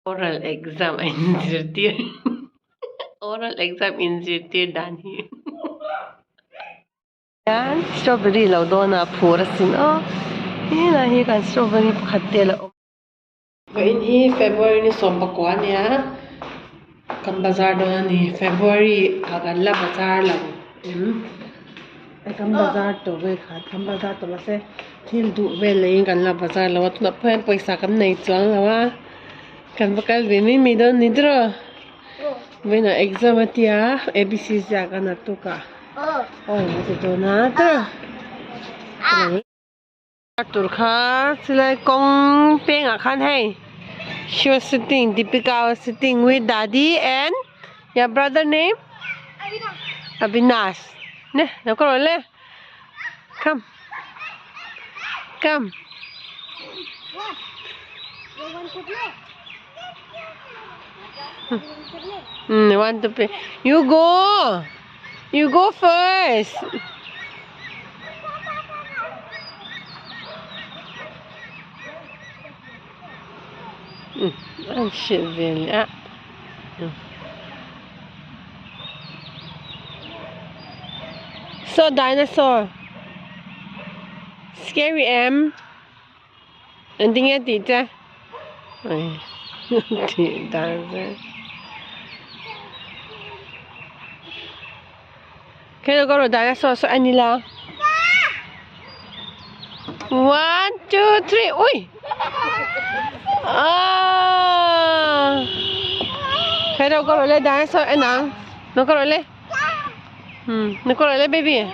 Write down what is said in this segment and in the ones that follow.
Oral exam a inzirtir Oral exam inzirtir dan hi hian strawberry lo dawn a phur asin aw helai hi kan strawberry pakhat te a lo awm. Vawiin hi February ni sawmpakua a nia kan bazar dawn a ni February ah kan la bazar lo em kan bazar tawh vel kha kan bazar tawh mahse thil duh vel neiin kan la bazar lo a tunah pawh hian pawisa kan nei chuang lo a kan va kal ve mai mai dawn a ni tiraw vawiinah exam a tia A B C ziak a naktukah aw a ti dawn a tiraw. Tur kha chulai kawng pengah khan hei she was sitting Deepika was sitting with dadi and your brother name Avinash ne lo ka rawh le come come hmm want to play you go You go first. An hrilh ve leh a. Saw dinosaur. Scary em. Engtin nge tih che? Tih dan che. Khailo ka rawh dinosaur saw en ila. One, two, three, ui! Ah! Khailo ka rawh le dinosaur en ang. No ka rawh le. Hmm, no ka rawh le baby.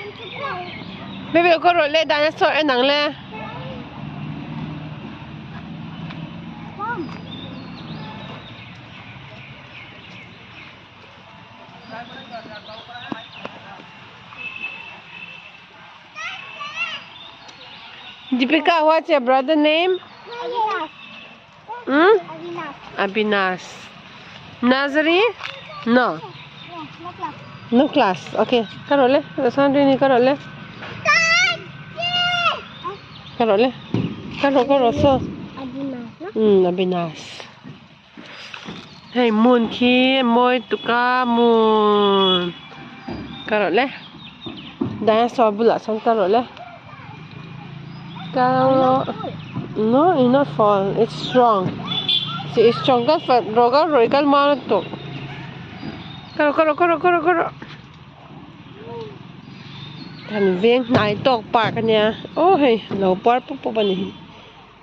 Baby ka rawh le dinosaur en ang le. Deepika, what's your brother name? Avinash. Hmm? Avinash. Avinash. Nursery? No. Yeah, no class. No class. Okay. Karo le. Sandrini karo le. Karo le. Karo karo so. Avinash, no? Avinash. Hei hmun khi mawi tuk a hmun ka rawh le dinosaur bulah sawn ka rawh le ka rawh no it not fall it's strong it's strong ka rawh ka rawih kal muang lutuk ka rawh ka rawh ka rawh ka rawh ka rawh kan veng hnai tawk park ania aw hei lo par pawp pawp a ni.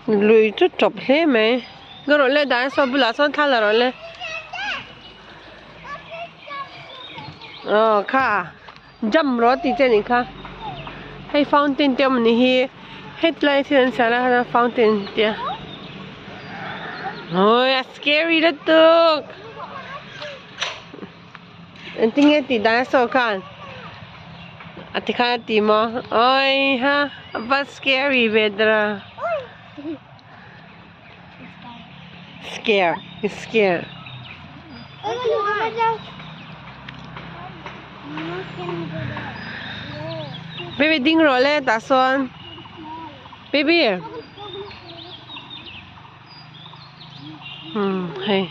Lui chu tawp hle mai. Ka rawh le dinosaur bulah sawn thla la rawh le. Aw kha jump rawh tih che anih kha. Hei fountain te awm anih hi. Hetlai thil an siam lai khan fountain te a. Awi a scary lutuk. Engtin nge tih dinosaur khan a ti khan a ti maw awi ha a va scary ve dara scare it's scare baby ding rawh le tah sawn baby hmm hei.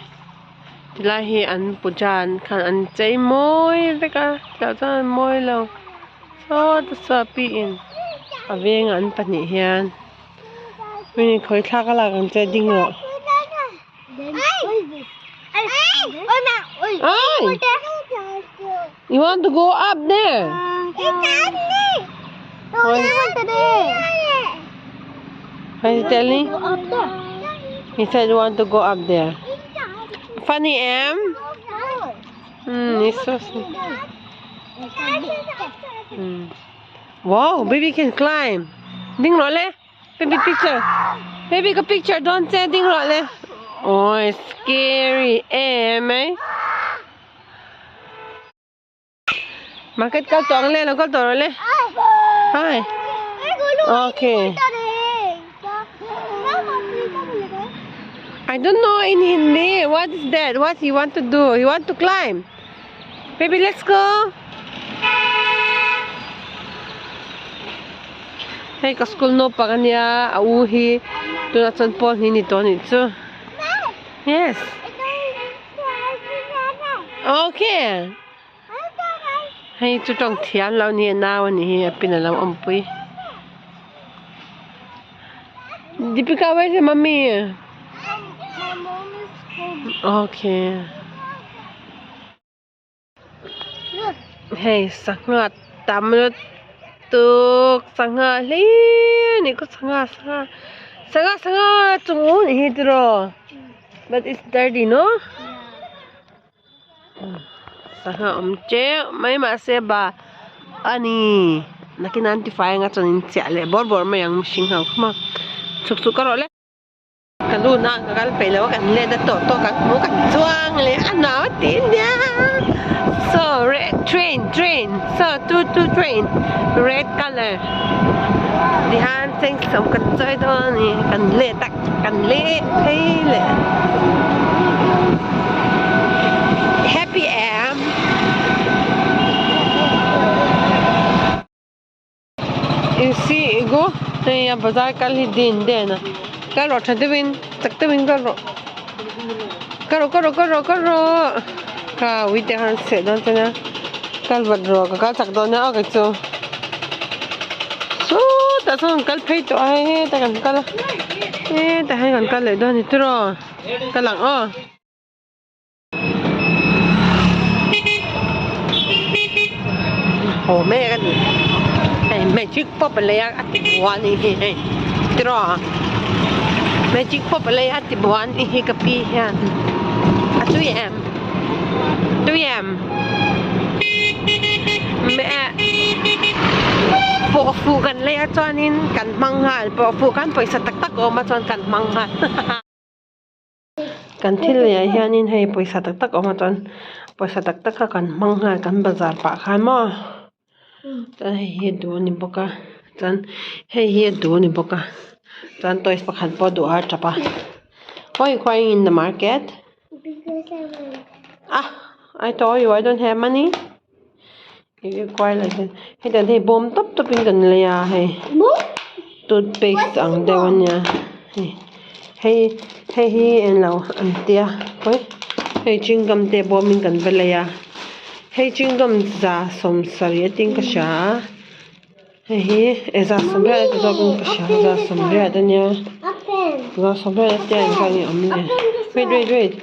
Tilai hi an puja an khan an chei mawi vek a tah chuan an mawi lo sawt a saw piin a veng an pahnih hian mi khawi thlak a lak ang che ding rawh. You want to go up there? What is he telling? He said you want to go up there. Funny M? Hmm, it's so sweet. Wow, baby can climb. Ding rawh le. Baby picture. Baby ka picture dawn che ding rawh le. Oh, it's scary em eh. Market kal tawh ang le lo kal tawh rawh le. Hi. Okay. I don't know in Hindi. What is that? What you want to do? You want to climb? Baby, let's go. Hei ka school naupang ania a u hi tunah chuan pawl hnih ni tawh anih chu. Yes. Okay. Hei chu tawng thiam lo ni a nau a nih hi a pin a lo awmpui. Deepika where is your mummy? My mom is home. Okay. Hei sangha tam lutuk sangha hlir a ni khaw sangha sangha sangha sangha chung u nih hi tiraw but it's dirty no sangha awm teuh mai mahse ba a ni nakin an tifai anga chuan in chiah leh bawr bawr mai ang mihring ho kha maw chhuk chhuk ka rawh le. Ka lu na ka kal peih lo a kan let a tawh tawh kan hmu kan chuang leh a nau a ti nia so red train train so two two train red colour tihian cheng sawm kan chawi dawn a ni kan let a kan let phei leh happy em. You see go hei a bazar kal hi din den a kal rawh tha deuhin chak deuhin kal rawh kal rawh kal rawh kal rawh kal rawh ka ui te khan seh dawn che nia kal vat rawh ka kal chak dawn nia aw kei chu sawtah sawn kan kal phei tawh a hei hetah kan kal a hetah hian kan kal leh dawn a ni tiraw kal ang aw. Haw mek a ni hei magic pawp a lei a a ti bua a nih hi hei tiraw magic pawp a lei a ti bua a nih hi ka pi hian a tui em tui em pawh fuh kan lei a chuanin kan hmang nghal pawh fuh khan pawisa tak tak a awm a chuan kan hmang nghal. Kan thil leh ah hianin hei pawisa tak tak a awm a chuan pawisa tak tak kha kan hmang nghal kan bazar pah khan maw chuan hei hi a duh a ni bawk a chuan hei hi a duh a ni bawk a chuan toys pakhat pawh a duh a a tap a why you crying in the market ah I told you I don't have money if you cry like that hetiang te hi bawm tawp tawp in kan lei a hei toothpaste ang deuh a nia hei hei hei hi englo an tia pawi hei chewing gum te bawm in kan va lei a hei chewing gum za sawmsarih a tin ka hria a hei hi e za sawmriat a ti zawk in ka hria za sawmriat a nia za sawmriat a tia engzat nge awm le wait wait wait.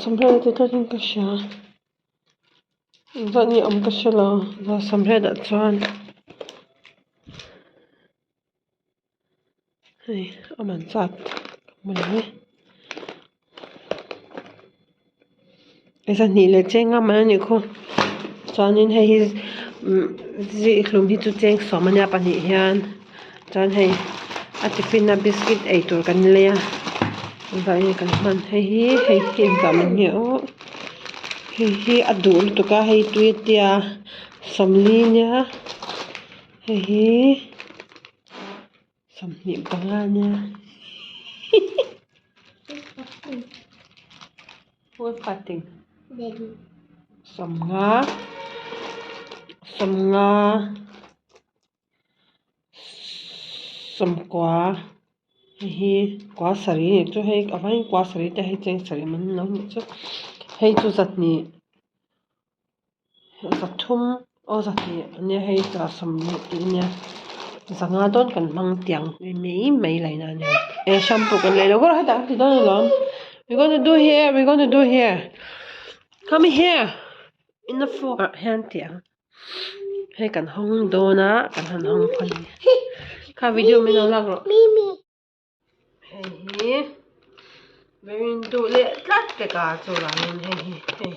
Sawmhriat a ti tlatin ka hria engzat nge awm ka hre lo sawmhriat ah chuan hei a man zat ka hmu lo e zahnih leh cheng a man a nih khu chuanin hei hi zikhlum hi chu cheng sawm a nia pahnih hian. Chuan hei a tiffin a biscuit ei tur kan lei a engvah nge kan hman hei hi hei hi engvah man nge aw hei hi a duh lutuk a hei tui a tia sawmli nia hei hi sawmhnih panga nia sawmnga sawmnga. Sawmkua hei hi kua sarih a nih chu hei a vaiin kua sarih te hei cheng sarih man lo nih chu hei chu zahnih zathum aw zahnih a nia hei za sawmhnih tih a nia zanga dawn kan hmang tiang mai mai lai na a nia eh shampoo kan lei lo ber a hetah kan ti dawn alawm we gonna do here we gonna do here come here in the floor ah hian tiang. Hei kan hawng dawn a kan han hawng phawt a ni kha video min lo lak rawh hei hi verin duh leh tlat pek a chuvangin hei hi hei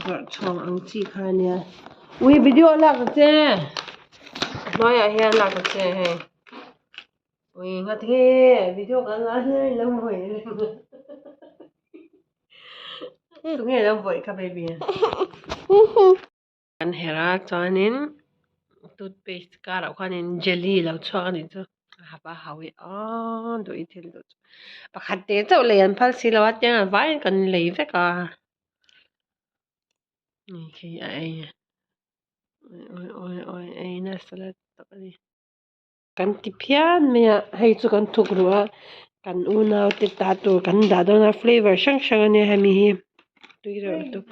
zawrh chhawng ang chi kha a nia ui video lak ta che a hnuaiah hian lak ta che hei ui ngati video kan la hle lo mawi tunge lo vawih kha baby Kan herh a chuanin toothpaste karah khuanin jelly lo chhuak a nih chu a hap a hau i aw duh i thil duh chu pakhat te chauh lei an phal si lo a tiang a vaiin kan lei vek a ni khi a ei awi awi awi ei nasa la tak a ni. Kan ti phian mai a hei chu kan thuk ruh a kan unau te ta tur kan dah dawn a flavour hrang hrang a nia hemi hi. tui reuh lutuk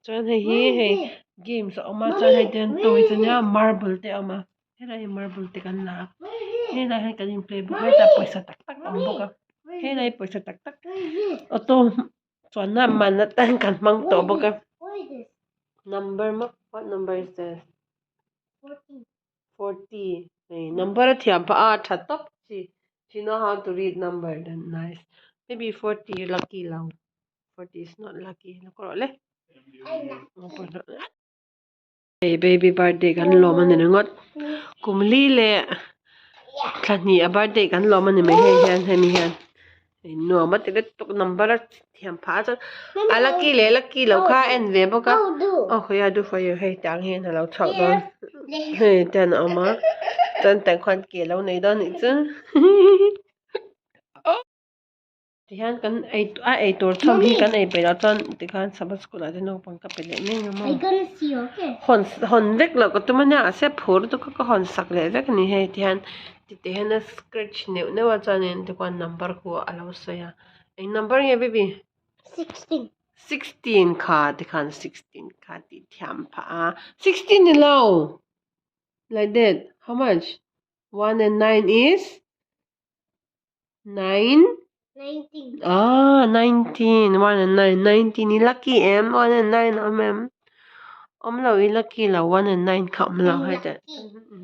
chuan hei hi hei games a awm a chuan hei te hian toys ania marble te a awm a helai hi marble te kan la a helai hian kan in play bawk a hetah pawisa tak tak a awm bawk a helai hi pawisa tak tak auto chuanna man atan kan hmang tawh bawk a number maw what number is this 40 hei number a thiam phah a a tha tawp chi she know how to read number then nice maybe 40 lucky lo 40 is not lucky la kawr le hei baby birthday kan lawm a ni ringawt kum li leh thla hnih a birthday kan lawm a ni mai hei hian hemi hian hei nuam a ti lutuk number a thiam phah a chuan a lucky leh lucky loh kha a en ve bawk a aw khawi a do for you hei tang hian a lo chhuak dawn hei ten a awm a chuan tah khuan ke a lo nei dawn anih chu Tihian kan ei a ei tur chhawm hi kan ei peih loh chuan tikhan sabbath school ah te naupang ka pe leh mai ang maw hawn hawn vek loh ka tum a nia mahse phur lutuk kha ka hawn sak leh vek a ni hei tihian titeh hian a scratch neuh neuh a chuanin tikhuan number khu a lo sawi a eng number nge baby 16 kha tikhan 16 kha tih thiam phah a 16 ni lo like that how much one and nine is. 9 19 Ah, 19 1 and 9 19 i lucky em 1 and 9 awm em awm lo i lucky lo 1 and 9 kha awm lo hai te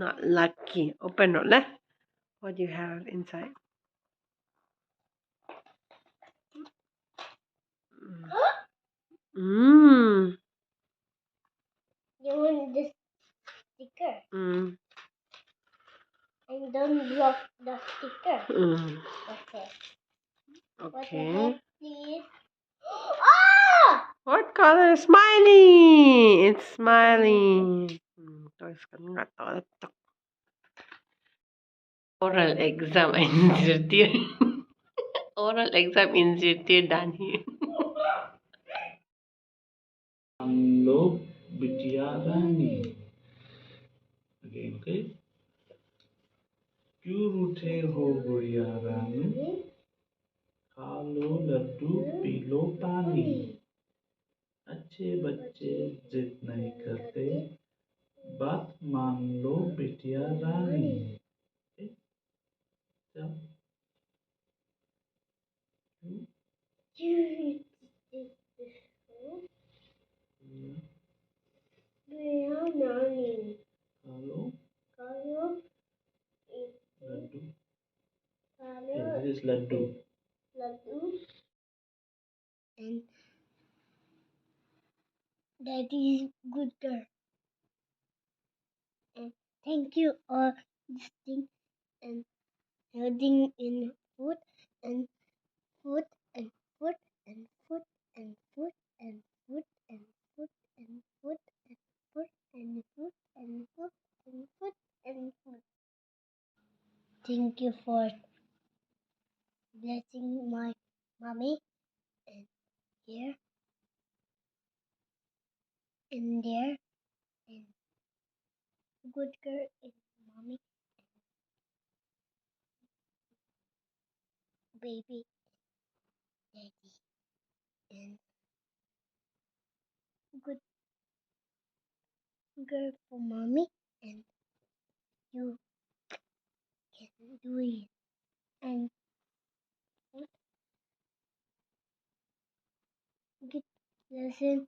not lucky open rawh le what do you have inside mm You want this sticker? Mm. And don't block the sticker. Mm. Okay. What the Okay. heck, please? Ah! What color? Smiley! It's smiley. Toys kan ngah tawh lutuk. Oral exam a inzirtir Oral exam inzirtir dan hi. हम लोग बिटिया रानी again okay क्यों रूठे हो गुड़िया रानी खा लो Laddu P low पानी अच्छे बच्चे जिद नहीं करते बात मान लो बिटिया रानी okay? चल क्यों खा लो Laddu this is laddu And daddy is good girl. And thank you all this thing and holding in food and food and food and food and food and food and food and food and food and food and food and food and food. Thank you for blessing my mommy and here and there and good girl and mommy and baby daddy and good girl for mommy and you can do it and food get lesson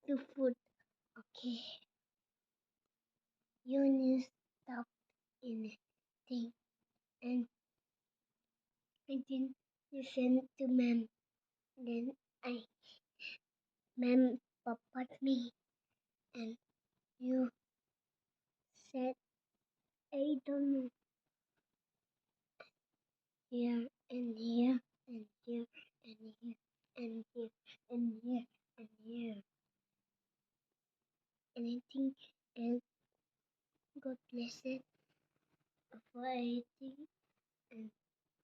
to food okay you need stop in thing and I didn't listen to ma'am then I ma'am papa me and you said I don't know here and here and here and here and here and here and here. Anything and God bless it for everything and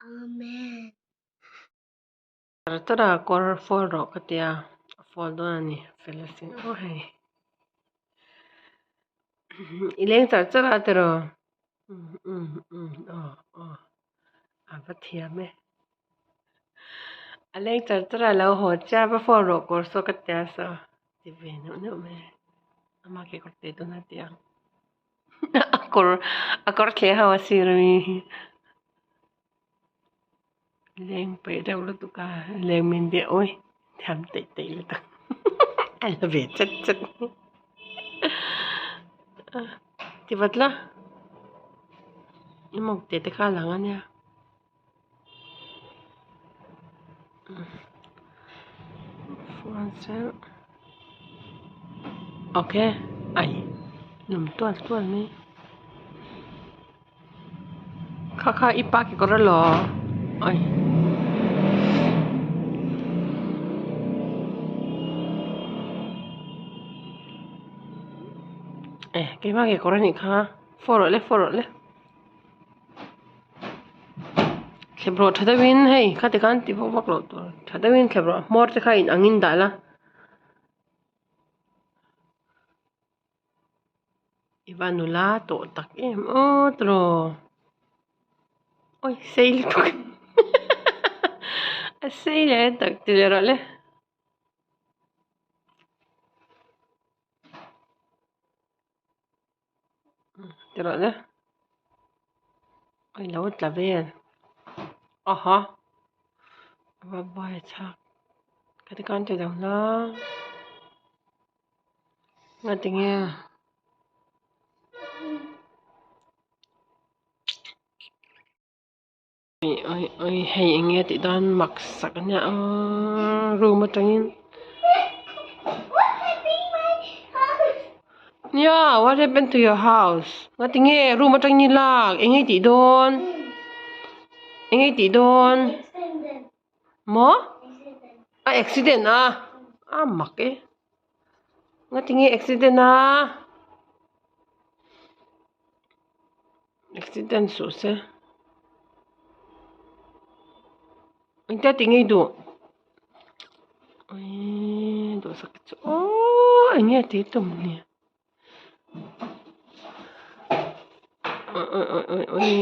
Amen. Tara tara kawr fall rawh ka tia a fall dawn a ni fel asin aw hei i leng char char a tiraw umm umm umm aw aw a va thiam e. A leng char char a lo haw chiah va phone rawh kawr saw ka tia saw ti ve neuh neuh mai a ama kekawr te dawn a ti ang a kawr a kawr thleh ho a sir ami hi leng peih reuh lutuk a leng min bia awi thiam teih teih lutuk a la ve chat chat ti vat la i mawk te te kha a lang a nia. Ok ai lum tual tual mai kha kha i pa kekawr alaw ai. E keimah kekawr anih kha fawh rawh le fawh rawh le. Thlep rawh tha deuhin hei khati khan ti vak vak loh tur tha deuhin thlep rawh hmawr te kha in angin dah la i va nula tawh tak em aw tiraw awi sei lutuk a sei leh tak ti leh rawh le. Ti rawh le a lo tla vel aha a va buai chak ka ti khan ti lo la nga ti nge Oi oi hei eng nge tih dawn mak sak a nia aw room atangin nia what happened to your house nga ti nge room atangin i lak eng nge i tih dawn eng nge i tih dawn maw a accident a a mak e nga ti nge accident a. Accident suh se engtia ti ngei duh aii duhsak chu aww eng nge tih tum ni awi awi awi awi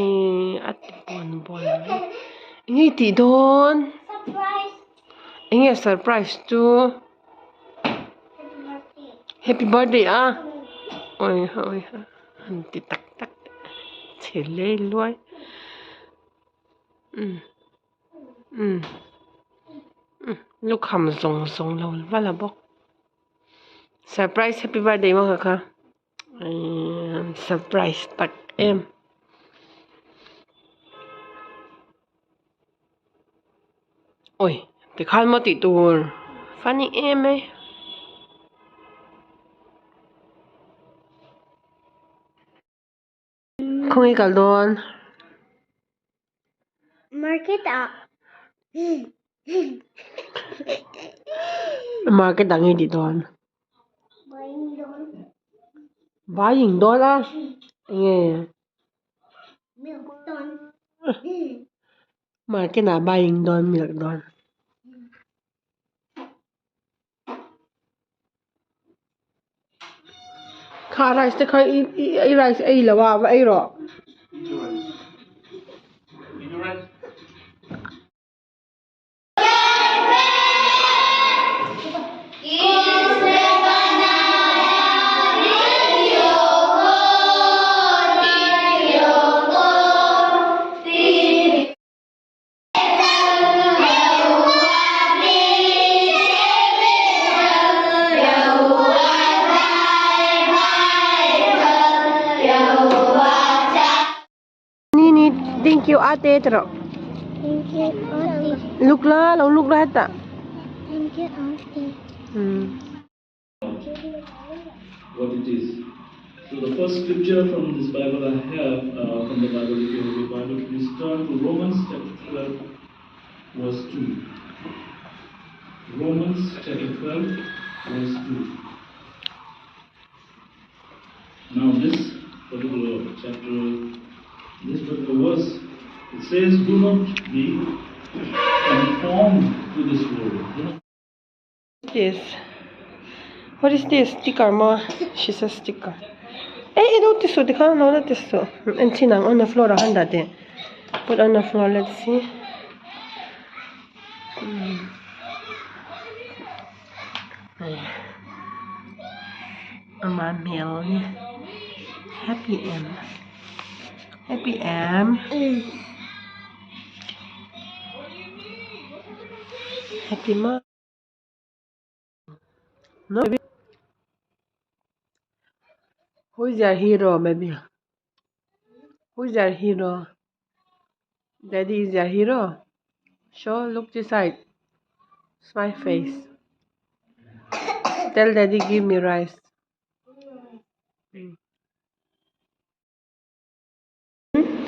a ti bawn bawn mai eng nge tih dawn eng nge surprise chu happy birthday a awi awi. Han ti tak tak chhe lei luai umm umm umm lukham zawng zawng lo va la bawk surprise happy birthday maw kha kha ihh surprise tak em. Oi tikhan maw tih tur funny em e. Khawnge kal dawn? Market ah. Market ah nge tih dawn? Buying dawn. Buying dawn a? Enge? Milk dawn. Market ah buying dawn milk dawn. Kha rice te kha i i rice ei lo a va ei rawh. Nini, thank you ate ti rawh. Thank you ate. Luk la, lo luk la hetah. Thank you ate. What it is. So the first scripture from this Bible I have, uh, from the Bible, if you have your Bible, please turn to Romans chapter 12, verse 2. Romans chapter 12, verse 2. Now this particular chapter, this particular verse, it says, do not be conformed to this world. This. What is this? Sticker maw? She says sticker. Eh, eh, don't tissue. Di kha no na tissue. And chinang on the floor han da de. Put on the floor, let's see. Ama hmel hi happy em happy em happy maw who is your hero baby who is your hero daddy is your hero show look this side smile face tell daddy give me rice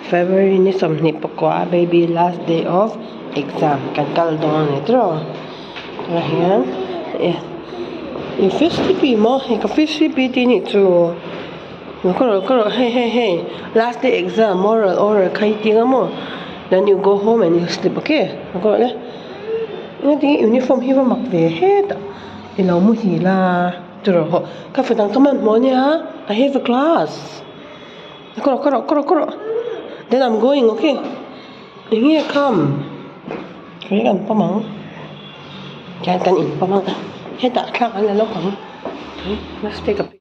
February ni 24 baby last day of exam kan kal dawn a ni tiraw tunah hian i feel sleepy maw hei ka feel sleepy tih anih chu ka rawh ka rawh hei hei hei last day exam moral oral kha i ti ang a maw then you go home and you sleep okay ka rawh le engati nge uniform hi va mak ve hetah i lo muhil a tiraw hawh ka fadang ka hmanhmawh ania I have a class. Ka rawh ka rawh ka rawh ka rawh then I'm going okay eng nge come kei kan pawm ang tihian kan in pawm ang hetah thlak an la lawk ang let's take a pic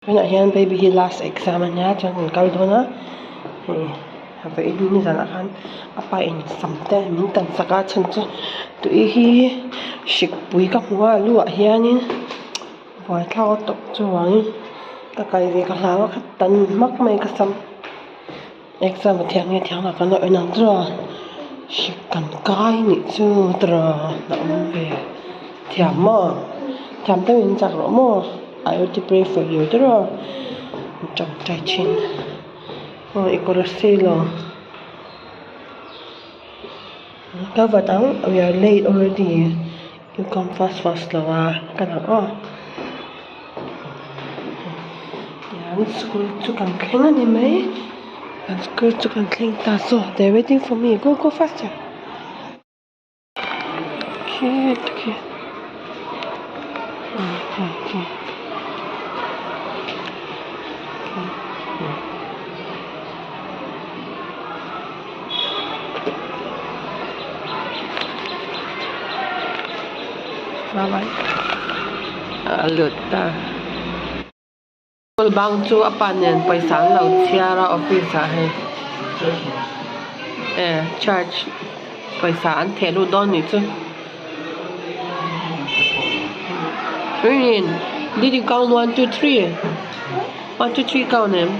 tunah hian baby hi last exam a nia chuan kan kal dawn a hei a vawiin nizanah khan a pa in sam te min tan sak a chhan chu tui hi hrikpui ka hmu a lu ah hianin. Buaithlak a tawp chuvangin ka kal ve ka hlau a ka tan hmak mai ka sam exam a thiam nge thiam lo kan lo en ang chu a hrik kan kai nih chu tiraw a awm ve thiam maw thiam deuh in chak rawh maw I will to pray for you tiraw tawngtai thin aw i kawr a sei lo ka vat ang we are late already. You come fast fast lo a ka lang aw tihian school chu kan thleng a ni mai kan school chu kan thleng ta saw they are waiting for me go go faster khi khi khi khi. A lut ta school bang chu a pa nen pawisa an lo chhiar a office ah hei eh church pawisa an theh lut dawn nih chu did you count 1 2 3 1 2 3 count em.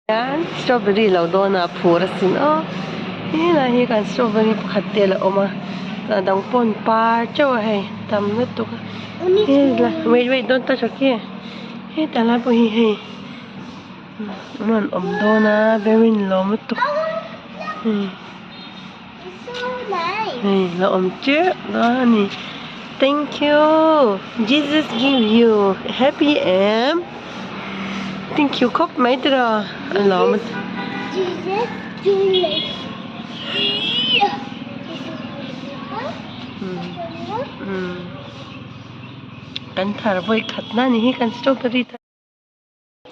Hian strawberry lo dawn a phur asin aw helai hi kan strawberry pakhat te a la awm a a dang pawh an par teuh a hei tam lutuk a wait wait don't touch okay hetah lai pawh hi hei an rawn awm dawn a very lawm lutuk hei hei la awm teuh dawn a ni thank you Jesus give you happy em. Thank you khawp mai tiraw a lawm a Kan thar vawi khat na ni hi kan strawberry thar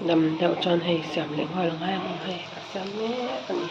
dam deuh chuan hei siam leh nghal a ngai ang hei ka siam mek a ni.